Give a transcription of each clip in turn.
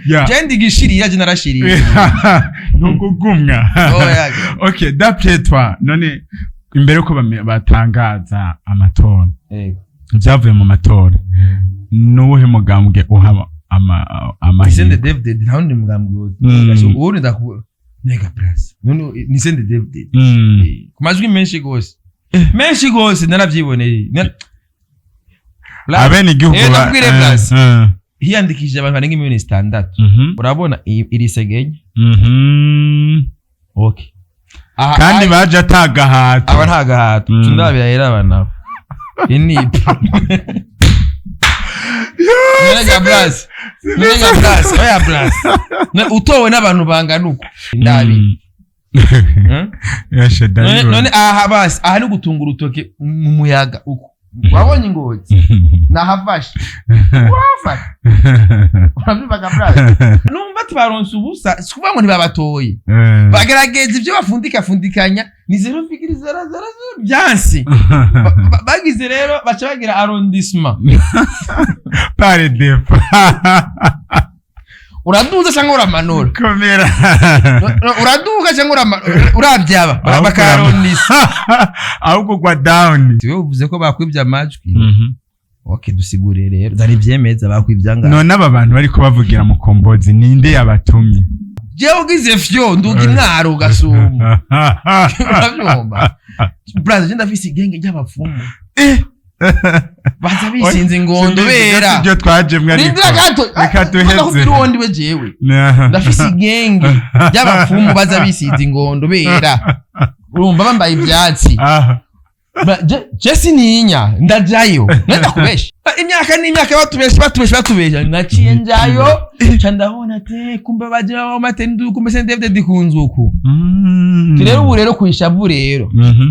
Yeah. Je ndigishirira, je narashirira. Ntugugumwa. Oya. Okay, d'après toi, none imbere yuko batangaza amatora, ibyavuye mu matora, nuwuhe mugambwe uha amahirwe? CNDD-FDD, nta wundi mugambwe. Ubundi ndaku nega place none ni CNDD-FDD. Ku majwi menshi gose, menshi gose, naravyiboneye. Abene igihugu Ndakubwire, Blas. Hiyandikishije abantu barenga miliyoni 6. Urabona iri segenya? Okay. Aha, kandi baje atagahato. Aba nta gahato. Tundabira rero aba nabo inipi. Nega Blas, nega Blas, oya Blas. Utowe n'abantu bangana uko, ndabi. Yashe. None Ndabibona. none aha basi, aha ni gutunga urutoke mu muyaga uko wabonye ingozi nahafashe, urahafashe, urabyumvaga Blas? Numva ati baronse ubusa, si kuvuga ngo ntibabatoye. Bagerageza ibyo bafundika fundikanya, ni 0,00 byansi. Bagize rero baca bagira arrondissement. Par défaut. Uraduza cyangwa uramanura? Komera. No, uraduga cyangwa urabyaba bakarondisa. Ahubwo gwa down. Wewe uvuze ko bakwibye amajwi. Okay, dusigure rero, zari ivyemeza bakwibye angahe? None aba bantu bariko bavugira mu Kombozi, ninde yabatumye? Jewe ugize fyo nduga imwaro ugasuma, urabyumva braza? Je ndafise igenge ry'abapfumu baza bisinze ingondo bera. Ibyo twajemwe ariko. Rindira gato. Reka duheze. Ndakubwira uwo ndiwe. Jewe ndafise igenge ry'abapfumu baza bisize ingondo bera, urumva, bambaye ivyatsi. Aha. Je sininya, ndajayo nenda kubesha. Imyaka n'imyaka batubesha, batubesha, batubesha, naciye njayo, ca ndabona te kumbe baje bamatendu, kumbe CNDD-FDD kunzuku. Rero ubu rero kwishavu rero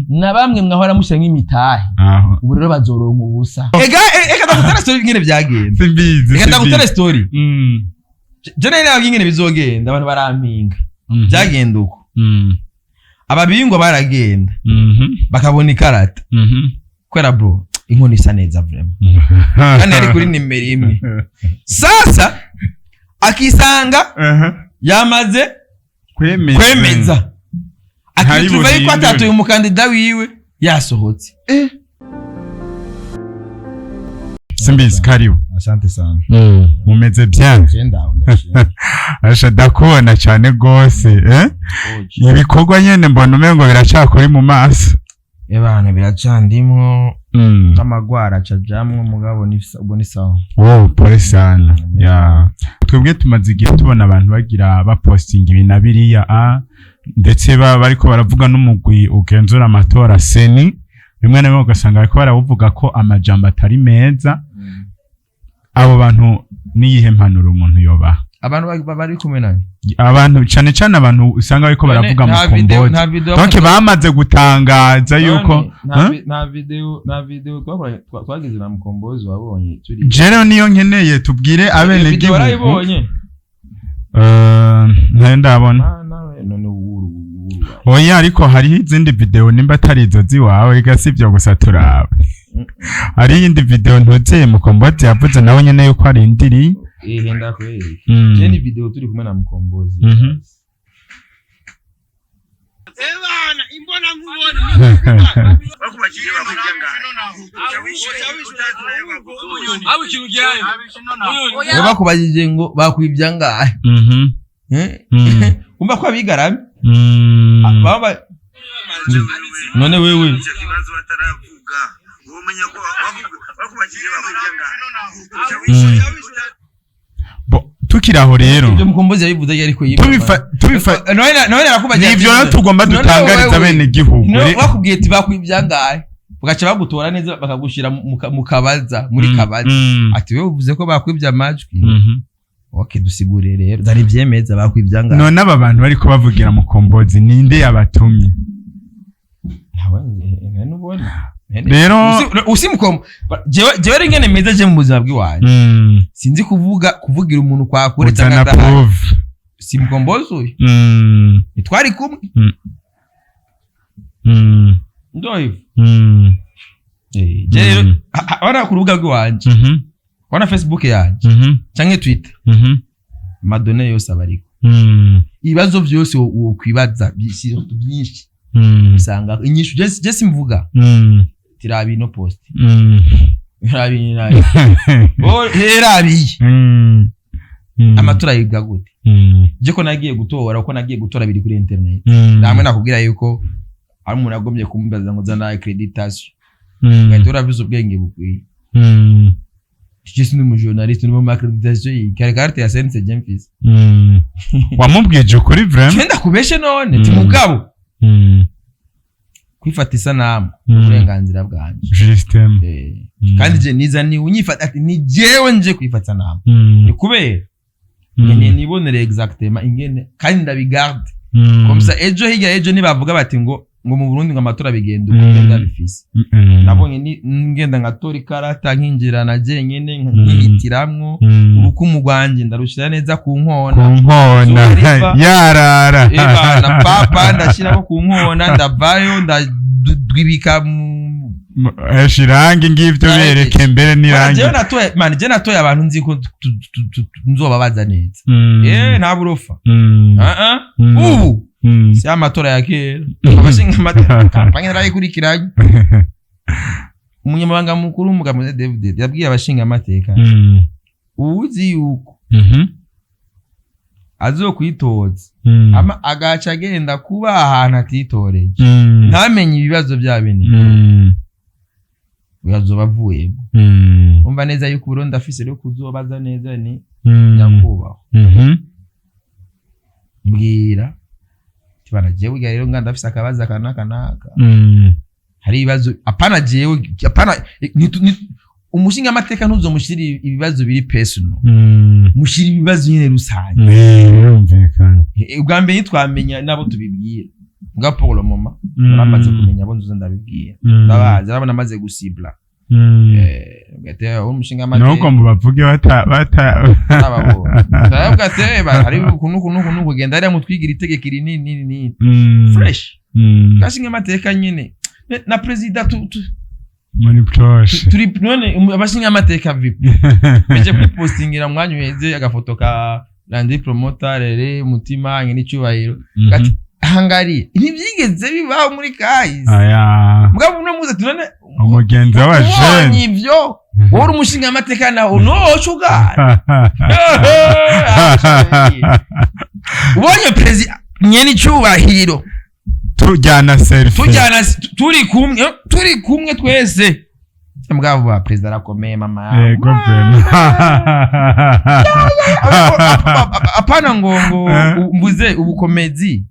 na bamwe mwahora mushyira nk'imitahe, Aho. ubu rero bazoronka ubusa. Ega eka ndagutera story ingene byagenze. Simbizi. Eka ndagutera Simbizi. story. Je nari nabwiye ingene bizogenda, abantu barampinga. Byagenda uko: ababingwa baragenda bakabona ikarata, kubera bro inkono isa neza vraiment, kandi yari kuri nimero 1. Sasa akisanga yamaze kwemeza. Kwemeza, Ntari akituva yuko buhindure. atatuye umukandida wiwe yasohotse. Simbizi, karibu. Asante sana. Mumeze bien? Je ndaho, ndashima. Asha, ndakubona cyane gose, eh? Ibikorwa nyene mbona umengo biracakuri mu maso. Ebana, biracandimwo n'amagwara acajamwo, mugabo ni ubwo ni sawa. Wow, pole sana ya. Twebwe tumaze igihe tubona abantu bagira bapostinga ibi na biriya, a ndetse bariko baravuga n'umugwi ugenzura amatora CENI, rimwe na rimwe ugasanga bariko barabuvuga ko amajambo atari meza. Abo bantu niyihe mpanuro umuntu yobaha? Abantu bari kumwe nani? Abantu cane cane, abantu usanga bariko baravuga mu Nta video Kombozi. Nta video. Donc bamaze gutangaza yuko Nta Huh? nta video twakoranye, twagize na Mukombozi wabonye turi. Jero niyo nkeneye tubwire Iyo video abenegihugu. warayibonye? Ntayo ndabona. Ah, nawe none uwuru uwuru. Oya, ariko hariho izindi video nimba atari izo ziwawe, ega si ibyo gusa turaba. Hariho iyindi video ntuzeye Mukombozi yavuze nawe nyene yuko arindiriye. Eh, ndakwereka. Je ni video turi kumwe na Mukombozi. Ebana, imbona nkubone Bakubajije bakwibye ngahe? abo ikintu gihari. Wewe bakubajije ngo bakwibye angahe? Eh? Umva ko abigaramye. Baba none wewe Icyo kibazo bataravuga, womenya ko bakubajije bakwibye ngahe? Bo, tukiri aho rero, Ibyo Mukombozi yabivuze ariko yiba. tubifa None narakubajije. Nivyo rero tugomba None dutangariza wewe- bene gihugu. None bakubwiye ati bakwibye angahe, bagaca bagutora neza bakagushira mu kabaza, muri kabaza, ati wewe uvuze ko bakwibye amajwi. Okay, dusigure rero, zari ivyemeza bakwibye angahe? None aba bantu bariko bavugira mu Kombozi, ninde yabatumye? Ntawe nubona. Rero Usi mukomo, jewe rero ingene meze je mu buzima bw'iwanje, sinzi kuvuga, kuvugira umuntu kwa kure Uzana cyangwa adahari. proof. Si Mukombozi uyu? Ntitwari kumwe? Ndoivo. Je rero wana ku rubuga rw'iwanje, wana Facebook yanje canke Twitter, Ama données yose aba ariko, ibibazo vyose wokwibaza byinshi, usanga inyishu. Je simvuga, tirabi ino post, rabi rabi, oh herabiye. Amatora yibwa gute? Je ko nagiye gutora, uko nagiye gutora biri kuri internet. Namwe nakubwira yuko ari umuntu agombye kumbaza ngo zana accreditation, ngahita uravize ubwenge bukwiye. Je suis umu journaliste, ni mu accreditation iyi kare carte ya CNC je mfise. Wamubwije ukuri vraiment. Genda kubeshe none ti mugabo kwifata isanamu, uburenganzira bwanje. Justement. Kandi je niza ni unyifata ati ni jewe nje kwifata isanamu, ni kubera nkeneye nibonere exactement ingene, kandi ndabigarde comme ça ejo hirya ejo nibavuga bati ngo mu Burundi ngo amatora bigenda uko, ndabifise. Nabonye ngenda ngatora ikarata, nkinjira na jenyene, nkihitiramwo urukumu rwanje, ndarushira neza ku Ku nkona. Nkona. Zuba riva. Yarara. Eba, na papa ndashirako ku nkona, ndavayo ndadwibika mu Esha irangi ngivyo bereke mbere n'irangi. Jewe natoye man, je natoye abantu nzi ko nzobabaza neza. Nta burofa. Ah ah. Ubu si amatora ya kera, abashinga amateka campagne narayikurikiranye. Umunyamabanga mukuru w'umugabo David yabwiye abashinga amateka, uwuzi yuko azokwitoza ama agaca agenda kuba ahantu atitoreye, ntamenye ibibazo bya bene, azoba avuyemo. Umva neza yuko Burundi afise rero kuzobaza neza ni nyakubahwa, mbwira tibana jewe burya rero nga ndafise akabazo aka n'aka n'aka. Hari ibibazo, apana jewe, apana umushinga amateka ntuzomushyira ibibazo biri personal, mushyira ibibazo nyine rusange. Birumvikana. Ubwa mbere ntitwamenya n'abo tubibwira, bwa pour le moment naramaze kumenya abo nzuza ndabibwira. Ndabazi, arabona amaze gusibla. Ugahita umushinga amateka. Nuko mubavuge bata bata. Nababonye, ndavuga ati hari ukuntu ukuntu ukuntu kugenda hariya mutwigira itegeko iri nini nini nini. Fresh. Gashinga amateka nyine na perezida Muri proche. Turi none abashinga amateka vipi beje kwipostingira mwanya uheze agafoto ka Landry Promoter rere mutima n'icyubahiro. Ati hangari ntibyigeze bibaho muri kahise. Aya. Mugabo uno muze ati none Umugenzi ubonye w'abajene. Ivyo wowe uri umushinga amateka nawe noca ugara ubonye perezida nyene icyubahiro. Tujyana selfie. Tujyana turi kumwe twese, mugabo wa perezida arakomeye mama. Yego vraiment. Apana ngo mbuze ubukomezi.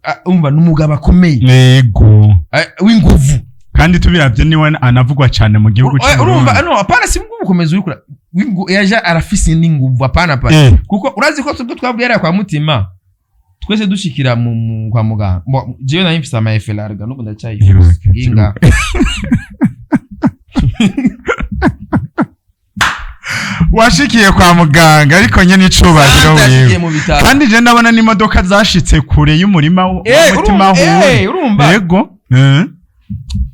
Ah, umva n'umugabo akomeye. Yego. W'inguvu. Kandi tubiravye niwe anavugwa cyane mu gihugu. Urumva no apana si ubukomezi uri kura yaje arafise n'inguvu, apana pa kuko urazi ko twebwe twavuye hariya kwa mutima twese dushikira kwa muganga. Bo, jewe nari mfise ama effets larga, n'ubu ndacyayifise inga. Washikiye kwa muganga ariko nyene icubahiro Santa yashikiye wiwe. Mu bitaro. Kandi je ndabona n'imodoka zashitse kure y'umurima wa mutima huwe. Urumva Yego.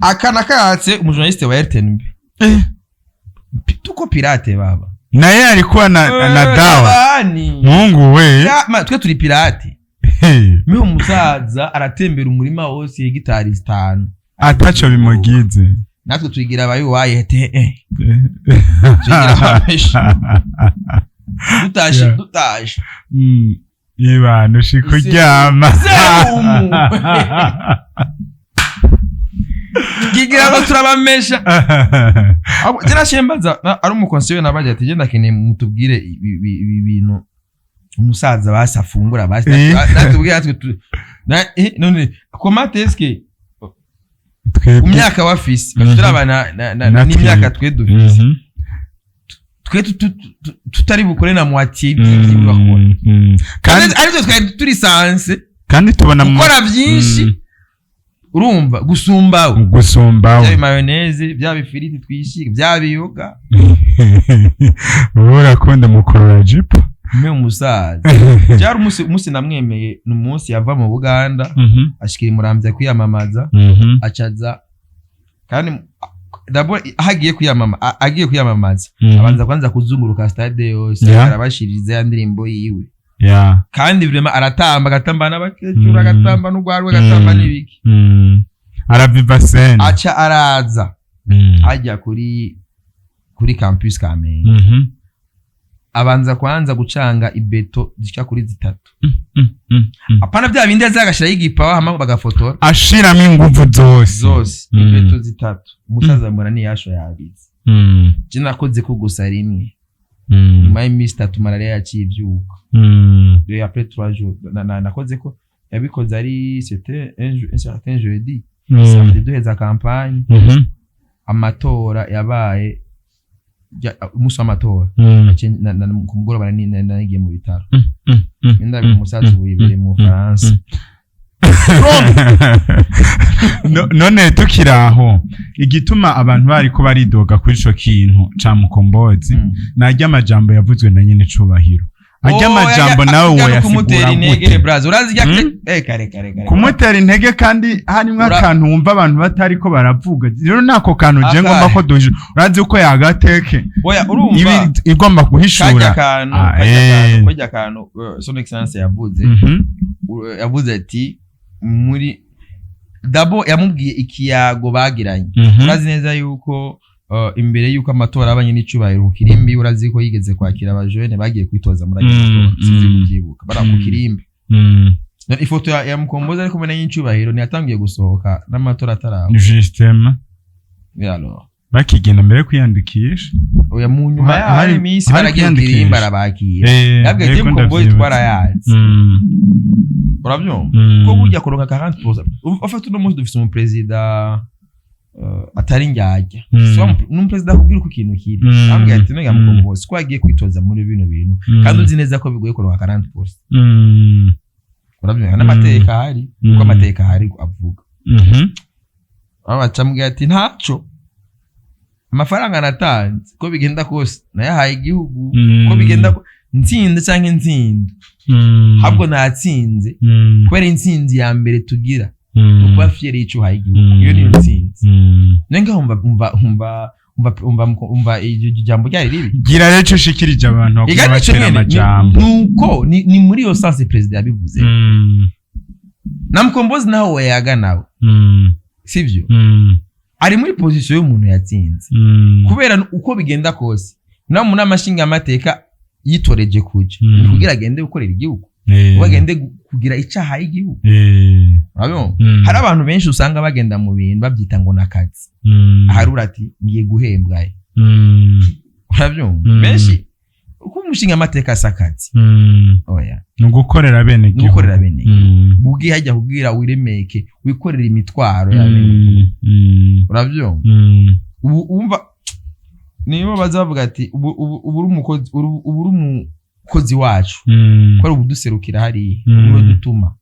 Akana katse umujournaliste wa RTNB. Tuko pirate baba. Naye alikuwa na dawa. Abani. Mungu we. Twe turi pirate. Hey, miho umusaza aratembera umurima wose hegitari 5. Ataco bimugize. Natwe tuyigira abayuwaye te tuyigira ababeshi dutashe. Dutashe. Ibana ushika uryama. Serumu. Kigira ngo turabamesha. Abo je nashiye mbaza ari umukonsiyo nabaje ati genda keneye mutubwire ibi bintu umusaza basi afungura basi. Natubwire natwe none comment est-ce que Twebwe myaka wafise turaba na Natwe. n'imyaka twe dufise, twe tutari bukore na moitié y'ibyo bakora, kandi ariko twari turi sanse kandi tubona gukora byinshi. Urumva gusumbawe gusumbawe. Byaba mayonnaise, byaba ifiriti twishiga, byaba ibiyoga. Wowe urakunda mukurura jipo. Mpe umusaza byari umunsi namwemeye ni umunsi yava mu Buganda ashikira i Muramvya kwiyamamaza, acaza kandi D'abord aho agiye kwiyamama, agiye kwiyamamaza, abanza kwanza kuzunguruka stade yose, arabashiriza ya ndirimbo yiwe. Kandi vraiment aratamba, agatamba n'abakecuru, agatamba n'urwarwa, agatamba n'ibiki. Araviva scène. Aca araza ajya kuri campus Kamenge, abanza kwanza gucanga ibeto zishika kuri zitatu. Apana bya bindi aza agashiraho igipawa hama bagafotora. Ashiramo inguvu zose. Zose. Ibeto zitatu, umusaza mbona niyasho yabize. Je nakoze ko gusa rimwe. Nyuma y'iminsi 3 malaria yaciye ivyuka. Et après 3 jours nakoze ko yabikoze ari c'était un certain jeudi, samedi duheza campagne. Amatora yabaye umunsi w'amatora. Ku mugoroba nagiye mu bitaro. Ndabona umusaza ubu yibereye mu Bufaransa. None tukiri aho, igituma abantu bariko baridoga kuri ico kintu ca Mukombozi, narya amajambo yavuzwe na nyene cubahiro, arya amajambo nawe woyasigura kumutera intege gute? Braza, urazi rya eh kare kare kare. Kumutera intege kandi harimwo akantu wumva abantu batariko baravuga. Rero nako kantu je ngomba ko duhisha, urazi uko yagateke Oya, urumva ibi igomba guhishura. Kajya kantu, Ah, kajya kantu, kajya kantu, son excellence yavuze, yavuze ati muri dabo yamubwiye ikiyago bagiranye. Urazi neza yuko imbere yuko amatora abanye n'icubahiro ku Kirimbi, urazi ko yigeze kwakira abajene bagiye kwitoza muri ayo matora, sinzi kubyibuka, bara ku Kirimbi. None ifoto ya Mukombozi ari kumwe n'icyubahiro ntiyatangiye gusohoka n'amatora ataraba? Justement. Et alors? Bakigenda mbere yo kwiyandikisha. Oya, mu nyuma yaho iminsi hari baragiye ku kwiyandikisha. Kirimbi arabakira. Yabwiye ati Yego, Mukombozi ndavyibutse. twarayazi. Urabyumva ko burya kuronka 40%, ufata uno munsi dufise umuperezida atari njyajya. Si wa n'umuperezida akubwira uko ikintu kiri. Ambwira ati nega Mukombozi ko wagiye kwitoza muri bino bintu kandi uzi neza ko bigoye kuronka 40%. Urabyumva n'amateka ahari, uko amateka ahari avuga. Babaca ati ntaco, amafaranga natanze ko bigenda kose nayahaye igihugu, ko bigenda ntsinze canke ntsinda, ahubwo natsinze kubera intsinzi ya mbere tugira ni ukuba fier y'ico uhaye igihugu. Iyo niyo ntsinzi. Nenga umva umva umva umva umva umva iryo jambo ryari ribi. Gira rero ico ushikirije abantu bakuma Ega nico batera nyene, amajambo. Nuko ni muri iyo sens perezida yabivuze. Na Mukombozi naho weyaga nawe, sivyo? Ari muri position y'umuntu yatsinze, kubera uko bigenda kose no mu nama nshingamateka yitoreje kuja ni kugira agende gukorera igihugu, kugira agende kugira icaha y'igihugu. Urabibona? Hari abantu benshi usanga bagenda mu bintu babyita ngo nakazi, aharura ati ngiye guhembwa ye. Urabyumva? Benshi uko umushinga amateka asa akazi. Oya. Ni ugukorera bene Ni ugukorera bene bugiye hajya kubwira wiremeke wikorera imitwaro ya bene gihugu. Urabyumva? Ubu umva nibo baza bavuga ati ubu uri umukozi, ubu uri umukozi wacu, ko ari ubuduserukira hariya, niwe dutuma.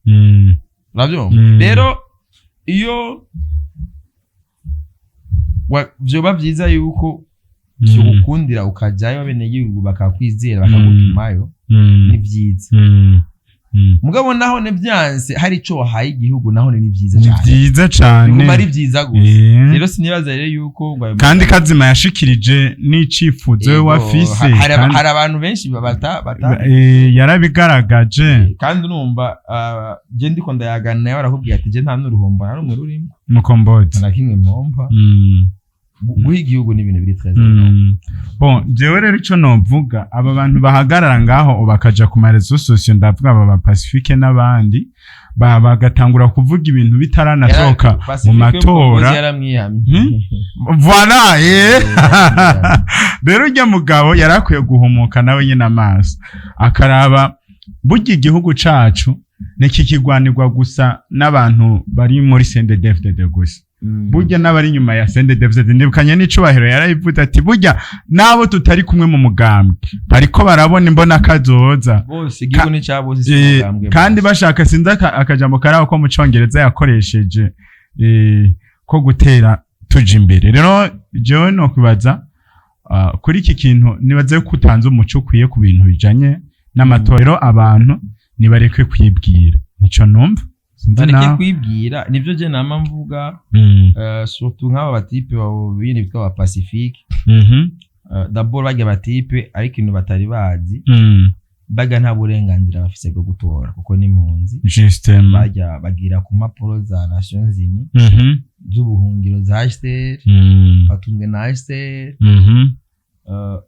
Urabyumva? Rero iyo vyoba vyiza yuko vyogukundira ukajyayo, abenegihugu bakakwizera bakagutumayo, ni vyiza. Mugabo naho byanse hari ico wahaye igihugu, naho ni vyiza Ni cyane. vyiza cane. Biguma ari vyiza gusa. Rero sinibaza rero yuko ngo ayo Kandi kazima yashikirije n'icifuzo we Ego, wafise. hari abantu benshi bata Yarabigaragaje. Kandi urumva, je ndiko ndayagana nawe arakubwira ati je nta n'uruhombo na rumwe rurimo. Mukombozi. Nta na kimwe mpompa. Guha igihugu ni ibintu biri très Bon, jewe rero ico novuga, aba bantu bahagarara ngaho bakaja ku ma réseaux sociaux, ndavuga aba ba Pacifique n'abandi, bagatangura kuvuga ibintu bitaranasohoka mu matora. Yaramwihamye. Voilà, eh. Rero urya mugabo yari akwiye guhumuka nawe nyine amaso akaraba burya igihugu cacu ntikikigwanirwa gusa n'abantu bari muri CNDD-FDD gusa, burya n'abari inyuma ya CNDD-FDD. Ndibukanye n'icubahiro yarabivuze ati burya n'abo tutari kumwe mu mugambwe bariko barabona imbona kazoza. Bose, igihugu ni cya bose, si umugambwe Kandi bose. bashaka, sinzi akajambo karaho ko mu congereza yakoresheje, ko gutera tuja imbere. Rero jewe no kwibaza, kuri iki kintu nibaze ko utanze umuco ukwiye ku bintu bijanye n'amatora. Rero abantu nibareke kwibwira, nico numva. Sinzi Bareke nawe. kwibwira, nivyo je nama mvuga, surtout nk'aba batipe bindi bitwa ba Pacifique. D'abord barya batipe, ariko ikintu batari bazi, baga nta burenganzira bafise bwo gutora kuko ni impunzi. Justement. Bajya bagira ku mpapuro za Nations Unies z'ubuhungiro za HCR, batunzwe na HCR.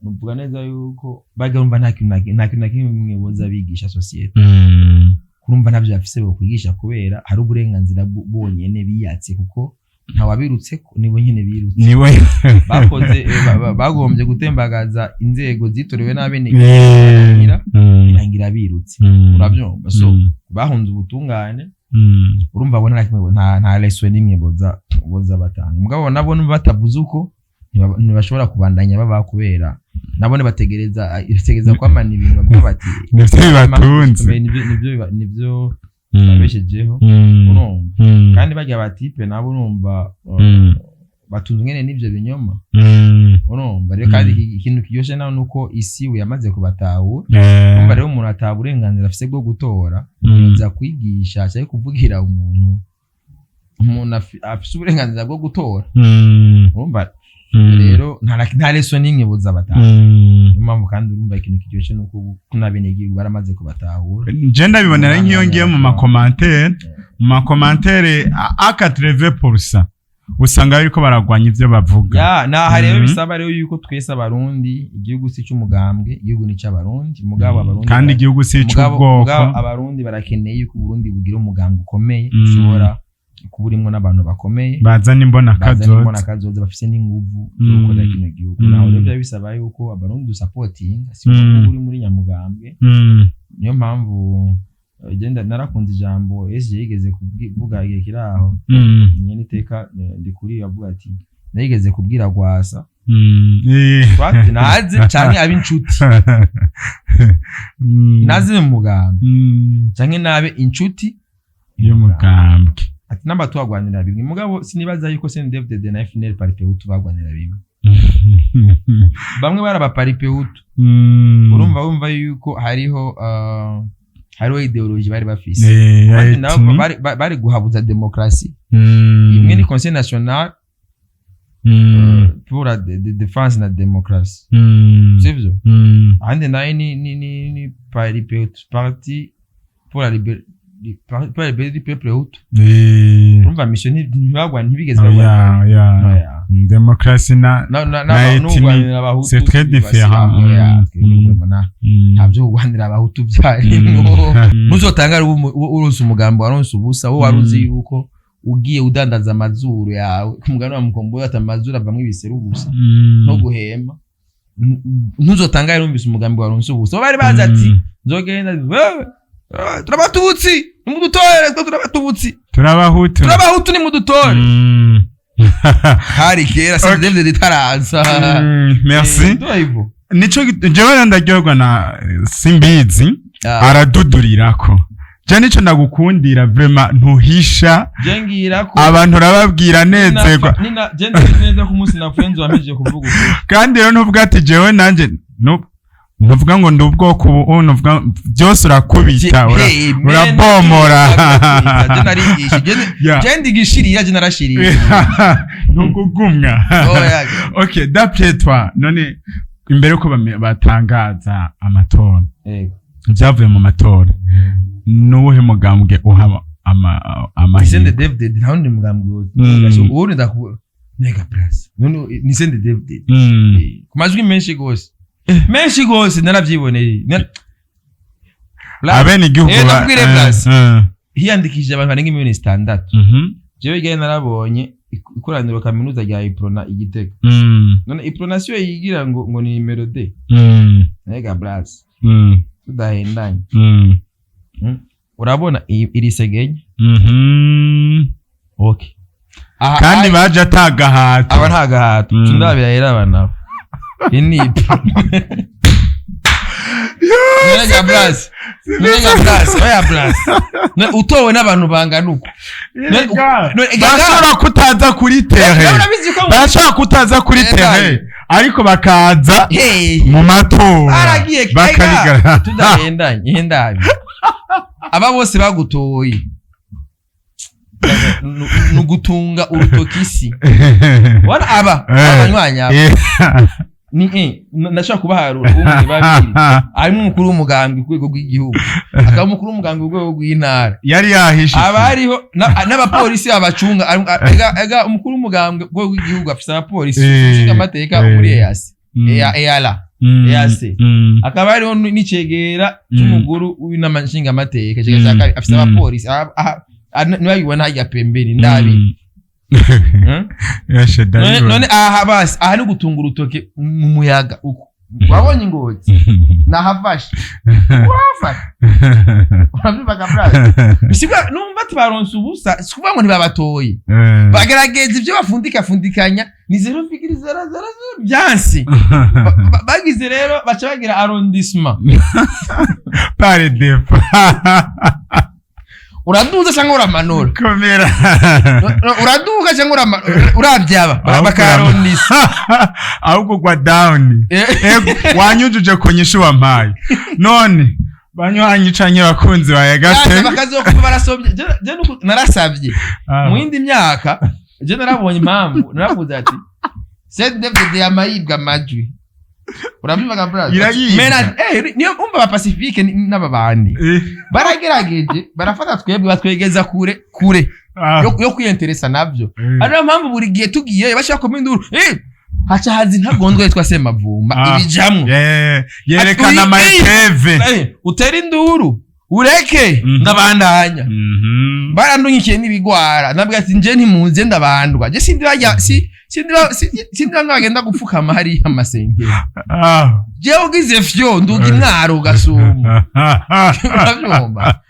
Nuvuga neza yuko bajya bumva nta kintu na kimwe boza bigisha société. Kurumva ntabyo bafise bo kwigisha, kubera hari uburenganzira bonyene biyatse, kuko ntawabirutse ko nibo nyene birutse. Niwe. Bakoze bagombye gutembagaza inzego zitorewe n'abene irangira birutse. Urabyumva? So bahunze ubutungane. Urumva bo nta kimwe, nta leçon n'imwe boza batanga. Mugabo nabo batavuze uko ntibashobora kubandanya baba, kubera nabo bategereza kwamana ibintu bavuga bati Nivyo bibatunze. Nivyo babeshejeho. Urumva? Kandi barya batipe nabo urumva, batunzwe nyene n'ivyo binyoma. Urumva rero, kandi ikintu kiryoshe naho nuko isi we yamaze kubatahura. Urumva rero, umuntu ataha uburenganzira afise bwo gutora, yoza kwigisha cyangwa kuvugira umuntu afise uburenganzira bwo gutora? Urumva rero, nta leçon n'imwe boza batahura. Niyo mpamvu kandi urumva ikintu kiryoshe nuko ubu n'abenegihugu baramaze kubatahura. Je ndabibonera nk'iyo ngiye mu ma commentaires à 80% usanga bariko baragwanya ivyo bavuga. Ya, naha rero bisaba rero yuko twese Abarundi, igihugu si cy'umugambwe, igihugu ni cy'Abarundi. Mugabo Abarundi Kandi igihugu si mugabo ic'ubwoko. Abarundi barakeneye yuko Uburundi bugira umugambwe ukomeye, ushobora kuba urimwo n'abantu bakomeye, bazana imbona bazana kazoza. Imbona kazoza, bafise n'inguvu zo gukorera kino gihugu. Naho rero biba bisaba yuko Abarundi dusapotinga, si kuba uri muri nyamugambwe. Niyo mpamvu genda narakunze ijambo SG yigeze kuvuga igihe kiri aho, nyene iteka ndikuri avuga ati nayigeze kubwira Gwasa twati naze canke ab'inshuti, naze mu mugambi canke nabe inshuti y'umugambwe. Ati namba twagwanira bimwe, mugabo sinibaza yuko CNDD-FDD na FNL Palipehutu bagwanira bimwe. Bamwe bari abaparipehutu. Urumva, wumva yuko hariho idéologie bari bafise. Ya Abandi nabo ethnie. bari guhabuza demokarasi. Imwe ni Conseil national pour la défense na démocratie, sivyo? Ahandi nayo ni Palipehutu, parti pour la liberté du peuple hutu. Urumva mission ntibagwa, ntibigeze Oya, bagwa. oya. Oya. Demokarasi na na ethnie, n'urwanira Abahutu c'est très différent. Oya, twebwe vraiment nta byo kurwanira Abahutu byarimwo. Ntuzotangare uronse umugambi waronse ubusa, wowe wari uzi yuko ugiye udandaza amazuru yawe ku mugani wa Mukombo, ati amazuru avamwo ibiseru gusa no guhema. Ntuzotangare wumvise umugambi waronse ubusa. Bo bari bazi ati nzogenda wewe, turabatutsi nimudutore, twe turabatutsi, Turabahutu. Turabahutu nimudutore. Hari kera CNDD-FDD itaraza. Merci. Ndo hivyo. Nico jewe ndaryoherwa na Simbizi. Aradudurirako. Je nico ndagukundira vraiment, ntuhisha. Je ngira ko Abantu urababwira nezerwa. Nina je nzi neza ko umunsi napfuye nzoba kuvuga ukuri. Kandi rero ntuvuga ati jewe nanje ntuvuga ngo ndi ubwoko ubu, ntuvuga byose, urakubita, Hey, man, urabomora. Je narigisha je ndigishirira, je narashiriye. Ntugugumwa. Oya. Okay, d'après toi none, imbere yuko batangaza amatora, ibyavuye mu matora, nuwuhe mugambwe uha amahirwe? CNDD-FDD, nta wundi mugambwe. Ubundi ndaku nega place none ni CNDD-FDD ku majwi menshi gose, menshi gose, naravyiboneye. Abenegihugu Ndakubwire Blas. Hiyandikishije abantu barenga miliyoni 6. Jewe gari narabonye ikoraniro kaminuza rya Iprona igitega. None Iprona siyo yigira ngo ni nimero D? Nega Blas, tudahendanye, urabona iri segenye? Okay. Aha, Kandi baje atagahato. Aba nta gahato. Tundabira rero aba nabo, iyi ni Iprona. Nega Blas, nega Blas, oya Blas. Utowe n'abantu bangana uko. Bashobora kutaza kuri terrain, Urabizi ko barashobora kutaza kuri terrain, ariko bakaza Hey. mu matora Baragiye bakabigara. Tudahendanye, hendabi aba bose bagutoye. Ni ugutunga urutoki isi. Wana aba abanywanyi aba ni ndashobora kubaharura umwe, babiri, harimo umukuru w'umugambi ku rwego rw'igihugu, akaba umukuru w'umugambi ku rwego rw'intara. Yari yahishe. Aba hariho n'abapolisi babacunga. Ega umukuru w'umugambi ku rwego rw'igihugu afise abapolisi ushinga amateka muri EAC, EALA, EAC. Akaba hariho n'icegera c'umukuru w'inama nshingamateka, icegera ca kabiri, afise abapolisi. Ntibabibona harya pembeni ndabi. Yashe. None Ndabibona. none aha basi, aha ni gutunga urutoke mu muyaga uku. Wabonye ingozi nahafashe, urahafashe, urabyumva brother? Bisigura numva ati baronse ubusa, si kuvuga ngo ntibabatoye. Bagerageza ibyo bafundika fundikanya, ni 0,000 byansi. Bagize rero baca bagira arrondissement. Par défaut. Uraduza cyangwa uramanura? Komera. No, uraduga cyangwa urabyaba bakarondisa. Ahubwo gwa down. Ego, wanyujuje ku nyishu wampaye. None banywanyi canke bakunzi ba Yagate, bakazokuba barasobye. Je narasabye mu yindi myaka. Je narabonye impamvu, naravuze ati CNDD-FDD yamayibwa amajwi, urabyumva brother? Irayibwa. Mena niyo umva ba Pacifique n'aba bandi baragerageje, barafata twebwe batwegeza kure kure yo kwiyenteresa navyo. Ariyo mpamvu buri gihe tugiyeyo bashaka kuma induru, haca haza intagondwa yitwa Semavumba. Ibijamwo. Yerekana Ati, amayeteve. Utera induru ureke. Ndabandanya. Barandunyikiye n'ibigwara, nabwo ati nje ntimuze ndabandwa, je sindi bajya si sindi sindi bamwe bagenda gupfukama hariya amasengero. Jewe ugize fyo nduga imwaro ugasuma, urabyumva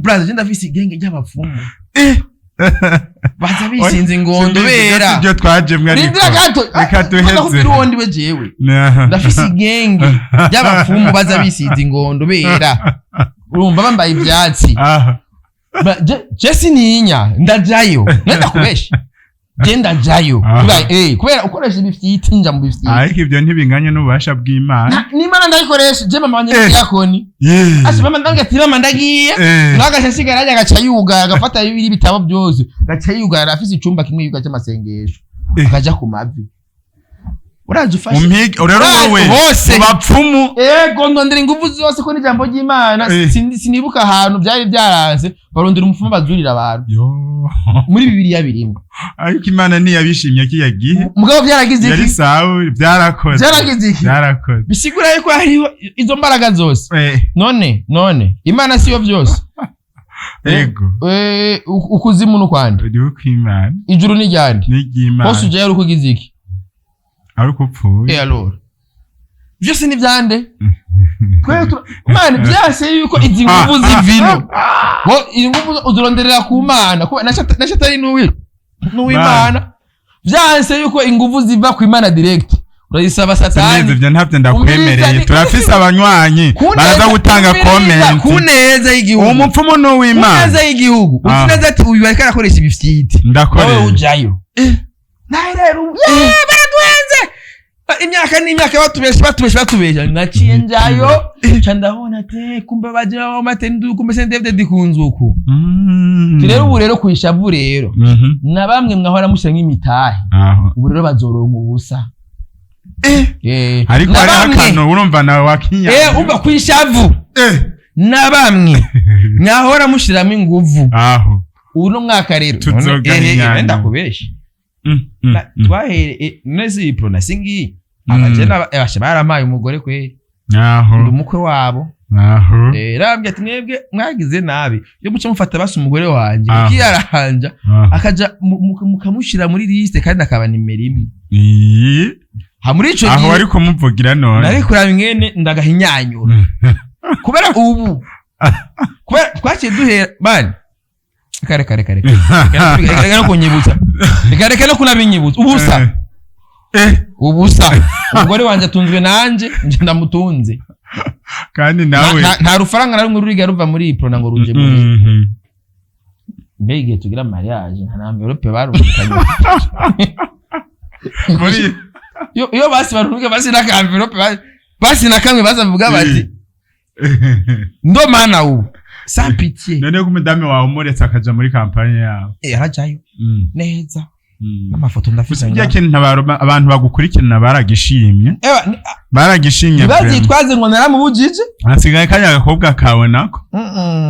brother? Je ndafise igenge ry'abapfumu baza bisinze ingondo bera. Ibyo twajemwe ariko. Rindira gato. Reka duheze. Ndakubwira uwo ndiwe. Jewe ndafise igenge ry'abapfumu baza bisize ingondo bera, urumva, bambaye ivyatsi. Je sininya, ndajayo, nenda kubesha, je ndajayo. Kubera ukoresha ibifyiti, nja mu bifyiti. Ariko ibyo ntibinganye n'ububasha bw'Imana. N'Imana ndayikoresha. Je mama wanje ni diakoni. Asi mama ndabwira ati mama ndagiye. Nawe agaca asigara hariya, agaca yugara, agafata bibiri ibitabo byose agaca yugara, afise icumba kimwe yuga cy'amasengesho. Akaja ku mavi, uraje ufashe. Umpige rero. Wowe Bose. mu bapfumu. Ego, ndondera ingufu zose ko n'ijambo ry'Imana. Sinibuka ahantu byari byaranze, barondera umupfumu bazurira abantu. Yo. Muri Bibiliya birimo. Ariko Imana ntiyabishimye ko yagiye. Mugabo byaragize Yari iki? Sawuli, byarakoze. Byaragize iki? Byarakoze. Bisigura yuko hariho izo mbaraga zose. None Imana siyo byose? Ego. Ukuzimu n'ukwande? Uriho kw'Imana. Ijuru ni ryande? N'iry'Imana. Hose ujayo uri kugize iki? Ariko upfuye. Alors byose ni byande? Twe Mana byase yuko izi nguvu zivino bo, izi nguvu uzironderera ku Mana, kuba na Shatani n'uw'Imana. Byanse yuko inguvu ziva ku Imana direct, urayisaba Sinzi. Satani. Ibyo ntabyo ndakwemereye. Umviriza, Turafise abanywanyi baraza gutanga Umviriza, ku comment. neza y'igihugu. Uwo mupfumu ni Ku uw'Imana. neza y'igihugu. Uzi neza ati uyu ariko arakoresha ibifyiti, wowe Ndakoreye. ujayo nawe rero baraduhenze imyaka n'imyaka, batubesha batubesha batubesha. Naciye njayo, nca ndabona ati kumbe bagira bamate, kumbe CNDD-FDD kunzuku. Rero ubu rero kwishavu rero na bamwe mwahora mushyira nk'imitahe, ubu rero bazoronka ubusa. Ariko Na hariho bamwe akantu urumva nawe wakinya. Umva, kwishavu na bamwe mwahora mushiramo inguvu, uno mwaka rero Tuzogahinyana. Ndakubesha. Twahere nese iyi pronasi ngiyi, abajene basha barampaye umugore kweri. Ndi umukwe wabo. Yarambwiye ati mwebwe mwagize nabi iyo muca mufata basi umugore wanjye ukiyaranja, akaja mukamushyira muri liste kandi akaba nimero imwe. Ha muri ico Aho gihe wari kumuvugira none. Nari kuraba ingene ndagahinyanyura, kubera ubu kubera twaciye duhera bani kare kare kare reka reka no kunyibutsa, reka reka no kunabinyibutsa ubusa. Ubusa, umugore wanjye atunzwe nanje, nje ndamutunze. Kandi nawe Nta rufaranga na rumwe ruriga ruva muri iprona ngo ruje muri mbega igihe tugira mariage nta enveloppe barungikanye. Muri Iyo basi barunga basi n'aka enveloppe basi na kamwe bazavuga bati ndo mana ubu Sans pitié. None ko umudamu wawe umuretse akaja muri campagne yawe? Eh, arajayo neza. N'amafoto ndafise. Gusa Ngaha. kirya kintu abantu bagukurikirana baragishimye. Ewa, Baragishimye vraiment. ntibazitwaze ngo naramubujije. Hasigaye kanya agakobwa kawe nako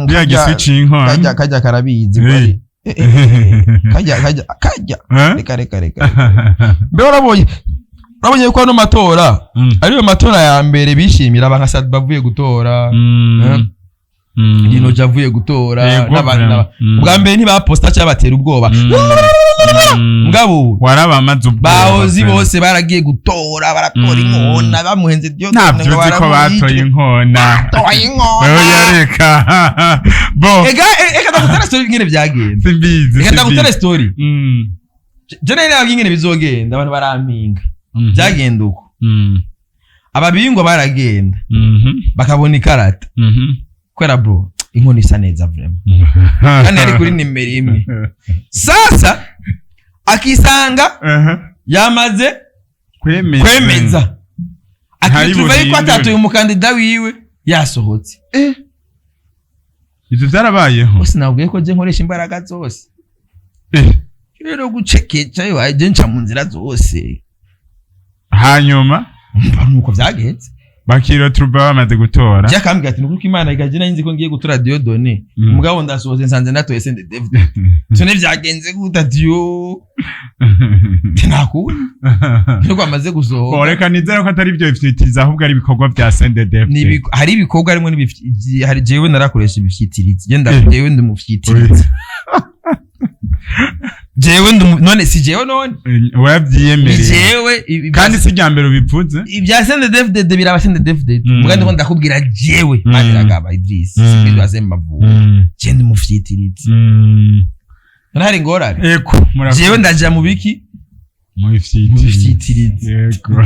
bya giswica inkona. Kajya karabizi. Eh. Eh, eh, eh, kajya kajya. Eh? Reka, reka, reka. Mbe urabonye ko ano matora ariyo matora ya mbere bishimira abantu nka Sadba avuye gutora, Eh? Lino avuye gutora, Yego, n'abandi vraiment. Ubwa mbere ntibaposta cyangwa batera ubwoba. Mugabo Warabamaze ubwoba. bahozi Vraiment. bose baragiye gutora, baratora inkona bamuhenze Diyo. Ntabyo uzi ko batoye inkona. Batoye inkona. Oya, reka bo. Ega eka ndagutera story ingene byagenze. Simbizi. Reka ndagutera Simbizi. story. Je nari nabwiye ingene bizogenda, abantu barampinga. Byagenda uko: ababingwa baragenda bakabona ikarata, kubera bro inkono isa neza vraiment, kandi yari kuri nimero 1. Sasa akisanga yamaze kwemeza. Kwemeza, Ntari akituva yuko buhindure. atatoye umukandida wiwe yasohotse. Ivyo vyarabayeho? Bose nabwiye ko je nkoresha imbaraga zose. Rero gucekeca yo je nca mu nzira zose. Hanyuma? Mba nuko vyagenze. Bakiroturuva bamaze gutora. Je akambwira ati: "Nuko Imana igaje nari nzi ko ngiye gutora Dieudonné, mugabo ndasohotse nsanze natoye Sende David. Tone vyagenze gute?" Ati: "Yo, ntakundi nuko amaze gusohoka." Reka nizere ko atari ibyo bifitiriza, ahubwo ari ibikorwa bya CNDD. Hari ibikorwa harimo hari jewe narakoresha ibifyitirizi. Genda. Jewe ndi umufyitirizi, jewe ndi none si jewe none? Ni Warabyiyemereye. Jewe Kandi si irya mbere ubivuze. Ibya CNDD-FDD biraba CNDD-FDD. Muga ndiko ndakubwira jewe Maniragaba Idris, Simbizi Semavugo, je ndi umufyitirizi. None hari ingorane? Eko, murakoze. Jewe ndaja mu biki? Mu Mu bifyitirizi. bifyitirizi. Yego.